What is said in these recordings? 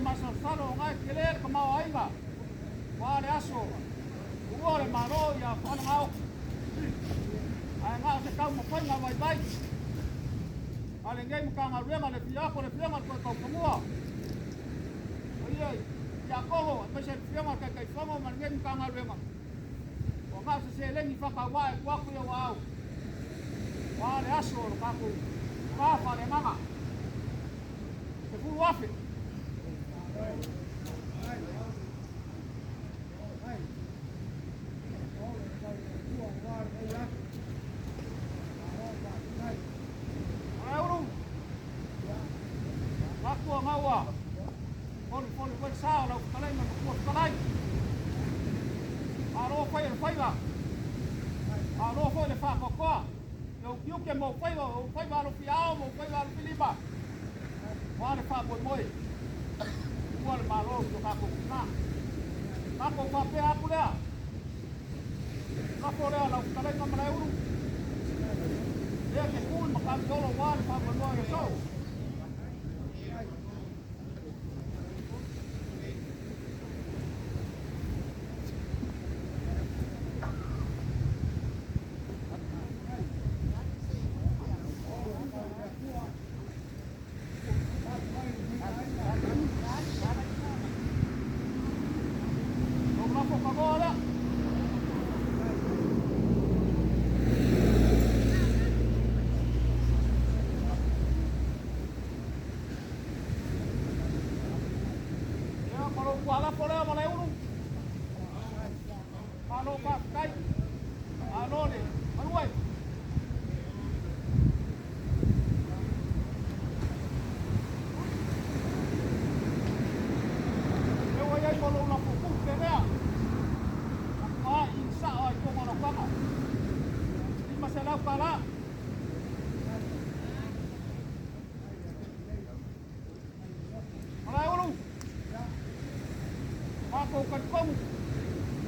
masalosalo ona e tele le tamaoaiga aua le aso tuua o le Malo i afuaga gaosi. Ae na o se taumafaiga vaivai a lenei Matagaluega le afio atu o le Afioga i le Toetaufanua, paia i Tiakono aemaise le Afioga i le Taitaifono ma lenei Matagaluega, ua na o se seleni faatauvaa e tuu atu i ou aao aua le aso o le tatou va faaleagaga. 10,000. Malaeulu, matua gaua, folifoli foi le sa o lau fetalaiga matua fetalai. Malo fai o le faiva, malo foi le faatoatoa, le utiuti ma ou faiva, o ou faiva alofiaao ma ou faiva alofilima, aua le faamoemoe, ua le Malo i lo tatou tina. Tatou faapea atu lea, lafo lea lau fetalaiga Malaeulu, lea te tu i Mataniolo aua le faamoemoe o le aso. Ia, ma lou tualafo lea Malaeulu. Malo faafetai. Malo le galue. Lea ua i ai ma lou lafo tupe lea. Faatoa i sao ai tonu o lau taga. $500. Malaeulu, matou talitonu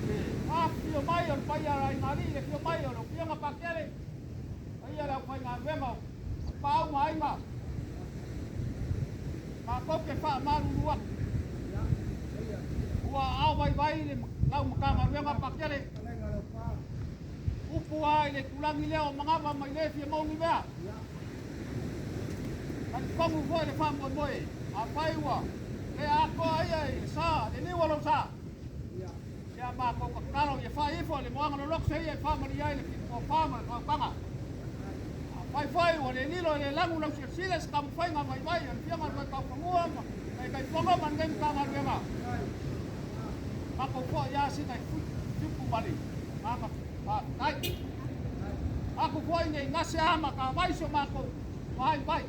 le afifio mai o le paia o le Aiga Alii, le afio mai o le Afioga Pakele, paia le aufaigaluega o Tapaau ma Aiga. Matou te faamalulu atu, ua aao vaivai le lau Matagaluega Pakele, upu lava i le itulagi lea o manava mai le fia maua ni mea. Talitonu foi le faamoemoe, afai ua le atoa ia i le sa, le liu o lou sa, ia matou tatalo ia fai ifo i le moana loloto seia e faamalie ai le tofa ma le faautaga. Afai foi ua le lilo i le lanu lau silasila i se taumafaiga vaivai a le Afioga i le Toetaufanua ma Taitaifono ma lenei Matagaluega, matou foi lava sina i fitu ma le agaga faafetai. Atu foi nei gase a ma tavai so matou vaivai,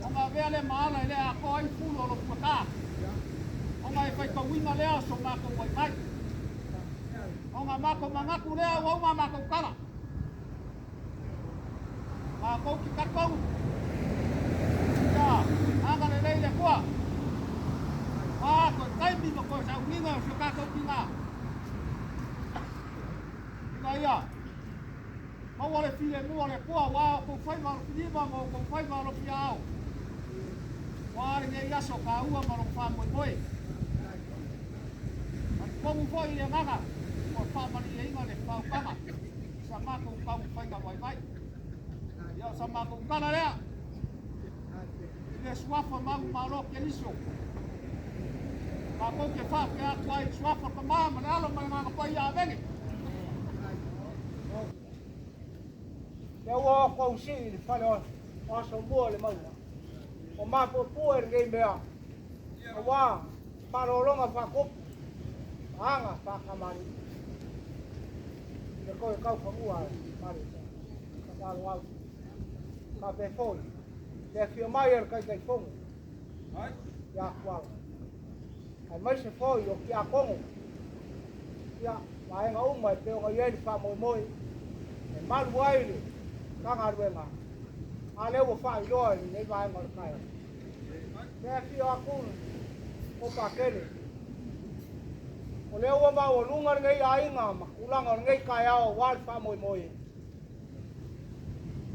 ona avea lea ma ala e le atoa ai fulu o lou fuata, ona e faitauina lea o so matou vaivai, ona matou manatu lea ua uma a matou tala. Matou te talitonu ia agalelei le Atua, ua toe taimi ma toe sauniga o si o tatou tina, ina ia maua le filemu o le Atua aua outou faiva alofilima ma outou faiva alofiaao, aua lenei aso taua ma lona faamoemoe. Talitonu foi i le agaga ua faamalieina le faautaga i sa matou taumafaiga vaivai. Ia, o sa matou tala lea i le suafa manumalo Keriso. Matou te faapea atu ai i le suafa o le Tama ma le Alo ma le Agaga Paia. Amene. Lea ua outou sii i le fale o Asomua i le mauga, ua mapuepue lenei mea, aua faaaloaloga faatupu ma aga faatamalii i le toe taufanua ma le tatalo au. Faapea foi le afio mai a le Taitaifono ia Tuala, aemaise foi o Tiakono, ia, vaega uma e pei ona i ai le faamoemoe e malu ai le Matagaluega, a lea ua faailoa i lenei vaega o le taeao. Te afio atu o Pakele, o lea ua maualuga lenei aiga ma tulaga o lenei taeao aua le faamoemoe.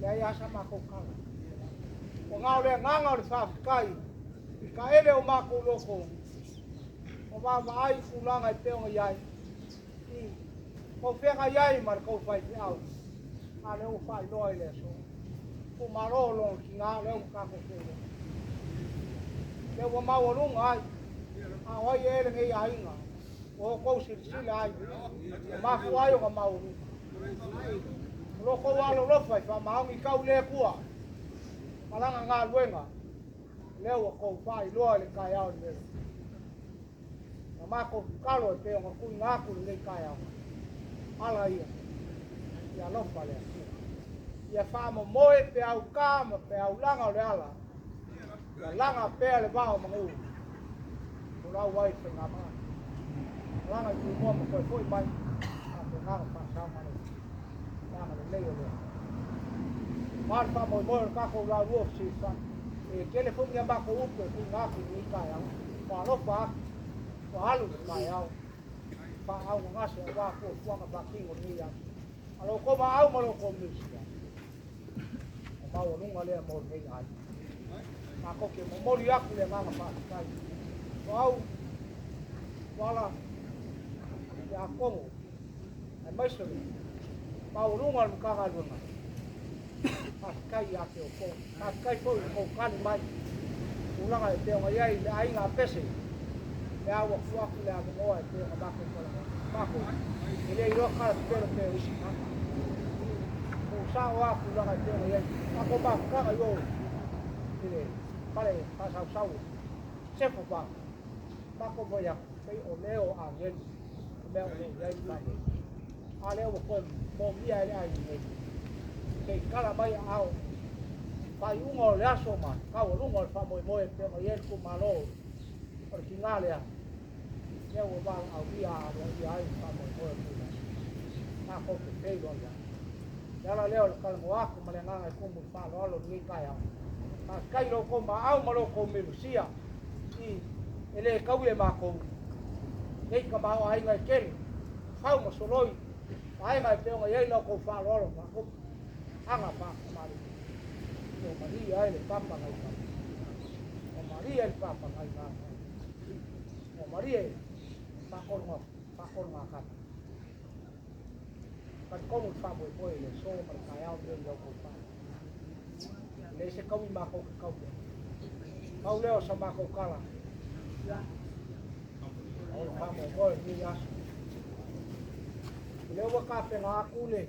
Leai lava sa matou tala. Ua na o le agaga o le faafetai I kaele o makou loko, ma vaavaai i tulaga e pei ona i ai, i kou feagai ai ma le kou faifeau, a lea ua faailoa i le aso. Ua malo lona tiga lea ua tatou feiloai. Lea ua maualuga ai, a o ai ea lenei aiga ua outou silasila ai, ua mafua ai ona maualuga. O lo kou alolofa i faamaoni tau i le Atua ma lana galuega, lea ua tou faailoa i le taeao lenei. Na matou tatalo e pei ona tuuina atu lenei taeao, ala ia, ia alofa le Atua. Ia faamomoe peau ta ma peau laga o le ala, ia laga pea le vao manu, o lau ai faigamalaga. Laga i Tumua ma toe foi mai, faapena ona faasao ma le laga lelei o le Atua. Ma le faamoemoe o le tatou lalua fesilafai, e tele foi ni a matou upu e tuuina atu i lenei taeao, ua alofa atu, ua alu le taeao, faaauagase aua fuafuaga faatino lenei aso. A lo outou maau ma lo outou minosia, o maualuga lea mo lenei aiga. Matou te momoli atu le agaga faafetai. O au, Tuala, ia Kogo, aemaise le maualuga o le Matagaluega, faafetai ia te outou. Faafetai foi i le tou tali mai, tulaga e pei ona i ai le aiga a Pese, lea ua tuu atu le avanoa e pei ona matou talanoa. Matou, e le iloa tala pepelo pe o isi tagata. Ua sao lava tulaga e pei ona i ai. Matou mafutaga i o i le fale faasausau Sefo Fa. Matou fai atu, pei o leo o agelu, o mea o lo o i ai le faamoemoe. A lea ua toe moomia e le aiga nei, se i tala mai aao faaiuga o le aso ma taualuga o le faamoemoe e pei ona i ai le itumalo o le tiga lea, lea ua valaaulia aloaia ai le faamoemoe o lenei aso. Tatou te feiloai ai. Le ala lea o le talanoa atu ma le agaga e tumu i le faaaloalo i lenei taeao. Faafetai i lo outou maau ma lo outou minosia i e le taui e matou nei tamaoaiga e tele, fau ma soloi, vaega e pei ona i ai la outou faaaloalo faakopo, aga faatamalii. O Maria ai le papa nai papa. O Maria le papa nai gata. O Maria e faatolu gata. Talitonu le faamoemoe i le aso ma le taeao lenei i la outou faaaloalo. E leai se taui matou te tau i ai. Pau lea o sa matou tala, ia, o le faamoemoe i lenei aso. O lea ua tapena atu le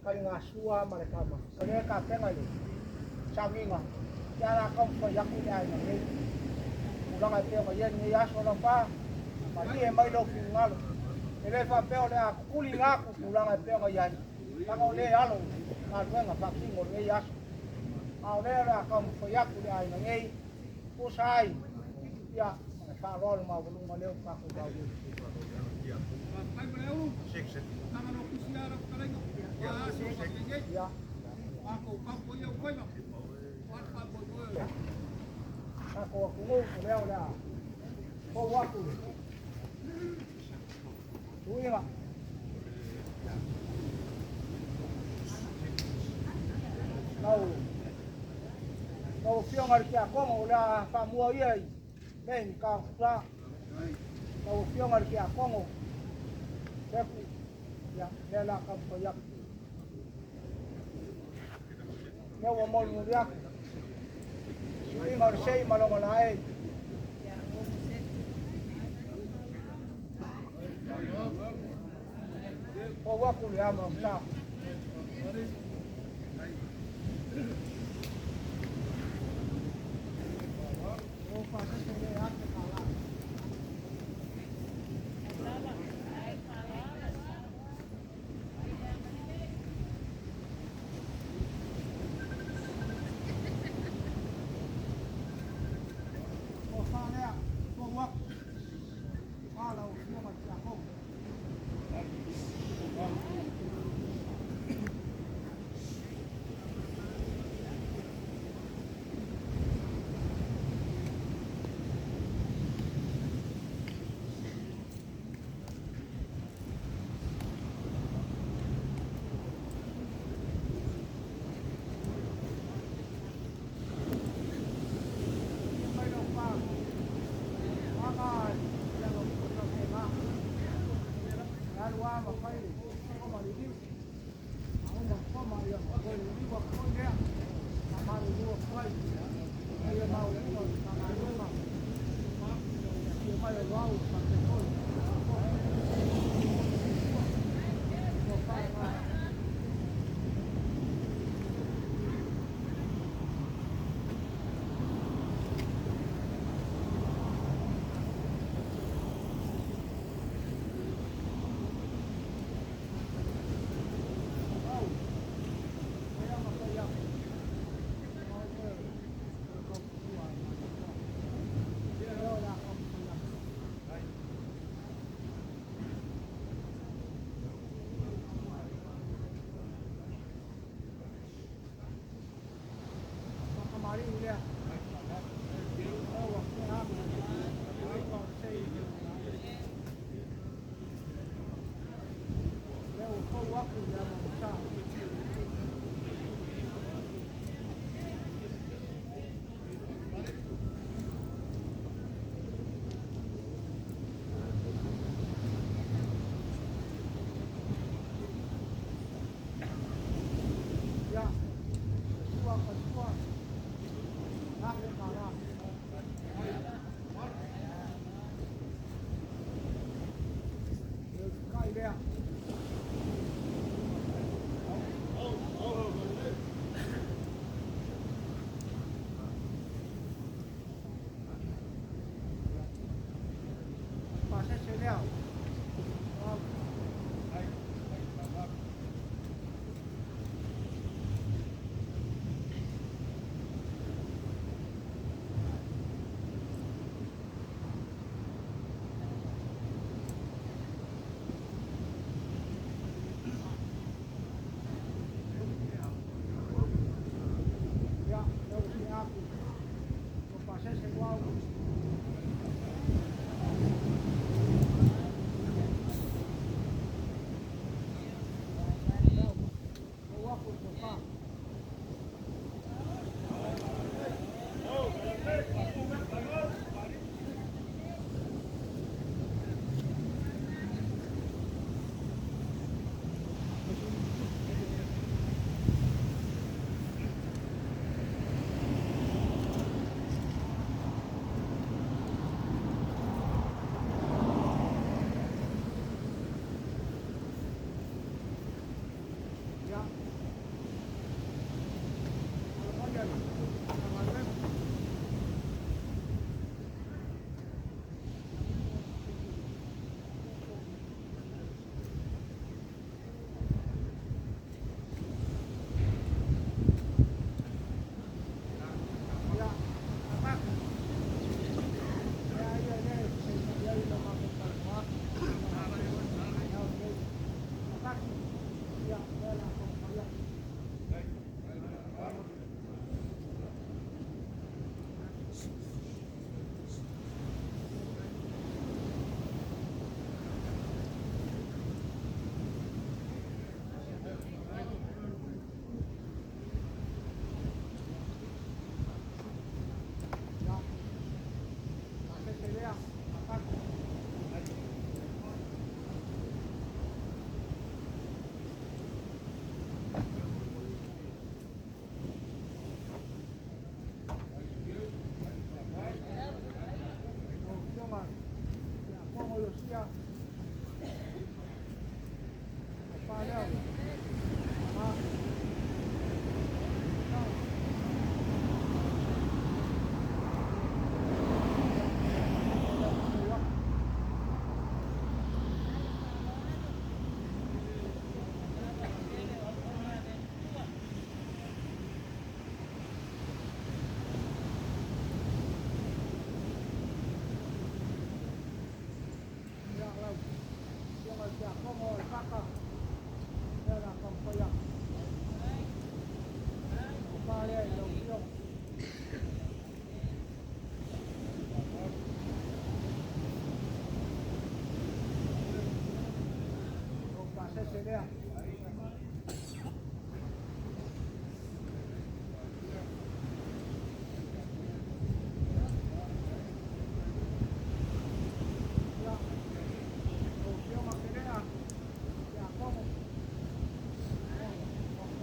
taligasua ma le tama. O lea e tapena i le sauniga, ia la taumafai atu le aiga nei. Tulaga e pei ona i ai lenei aso Laupa, malie mai lou finagalo. E le faapea o le a tuliga atu tulaga e pei ona i ai, leaga o lea e alo i galuega faatino o lenei aso. A o lea o le a taumafai atu le aiga nei, tusa ai, ia, ma le faaaloalo maualuga lea ua tatou gaulei. Ia. Tatou atunuu, o lea o le a fou atu le suiga. Lau lau afioga i le Tiakono, o le a faamua ia i mea i Matautu. Lau afioga i le Tiakono, Sefu, ia, lea o le a taumafai atu. Lea ua molimoli atu. Suiga o le sei ma lona laei. Fou atu le ama o sa. O faasese le ake kala. O faalea, fou atu. Ala o afioga i le Tiakono.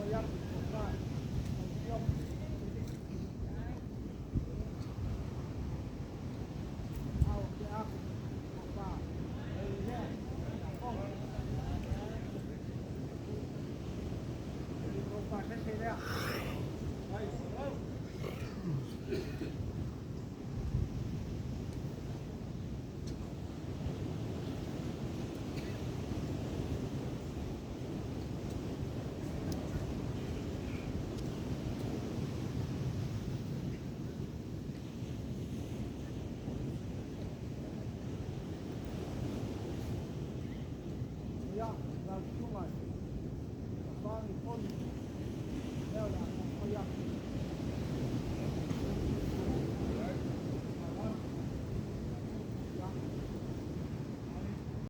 Yeah. ese lea. Ia, lau susuga i le Papagi Fono, lea o le a taumafai atu.